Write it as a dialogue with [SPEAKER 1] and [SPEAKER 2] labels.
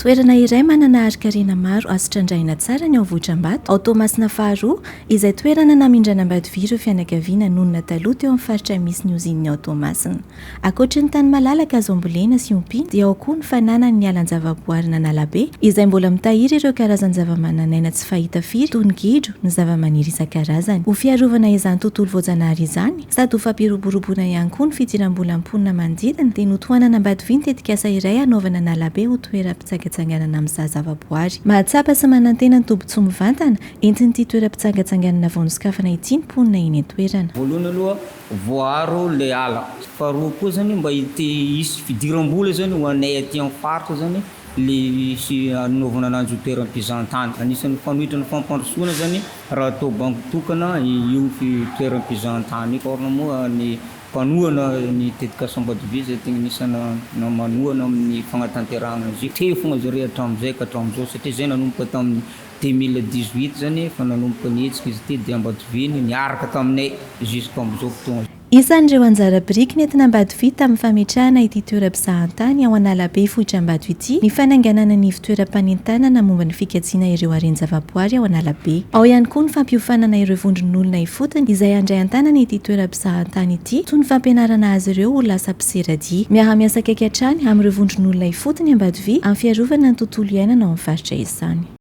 [SPEAKER 1] Toerana iray manana harin-karena maro azo trandrahina tsara ny ao Vohitrambato, ao Toamasina faharoa, izay toerana namindrana Ambadivia ireo fianakaviana nonina taloha teo amin'ny faritra misy ny ozinin'ny ao Toamasina. Ankoatry ny tany malalaka azo ambolena sy ompiana dia ao koa ny fananany ny alan-javaboarin'Analabe izay mbola mitahiry ireo karazan-javamananaina tsy fahita firy toy ny gidro, ny zavamaniry isan-karazany. Ho fiarovana izany tontolo voajanahary izany, Sady ho fampiroboroboana ihany koa ny fidiram-bolan'ny mponina manodidina dia notohanana Ambadivia ny tetikasa iray hanaovana an'Alabe ho toeram-pitsangatsanganana mizaha zavaboary. Mahatsapa sy manantena ny tombontsoa mivantana entin'ity toeram-pitsangatsanganana vao nosokafana ity ny mponina eny an-toerana.
[SPEAKER 2] Voalohany aloha voaaro le ala, faharoa koa zany mba hisy fidiram-bola zany ho anay aty amin'ny faritra zany le hisy hanaovana ananjy ho toeram-pizahantany. Anisan'ny fanoitra ny fampandrosoana zany raha atao banky tokana io toeram-pizahantany io. Orna moa ny mpanohana ny tetikasa Ambatobe izay tegna anisana manohana amin'ny fagnatanterahagna azy io. Teo fogna zare hatramin'izay ka hatramin'izao satria zay nanomboka tamin'ny 2018 zany efa nanomboka nihetsika izy ity dia Ambatobe niaraka taminay jusqu'amin'izao fotoagna.
[SPEAKER 1] Isan'ireo anjara biriky nentina Ambatofihy tamin'ny fametrahana ity toeram-pizahantany ao Analabe Vohitr'Ambato ity ny fananganana ny ivon-toeram-panentanana momba ny fikajiana ireo haren-javaboary ao Analabe. Ao ihany koa ny fampiofanana ireo vondron'olona ifotony izay handray an-tanana ity toeram-pizahantany ity toy ny fampianarana azy ireo ho lasa mpiseradia. Miara-miasa akaiky hatrany amin'ireo vondron'olona ifotony Ambatofihy amin'ny fiarovana ny tontolo iainana ao amin'ny faritra izany.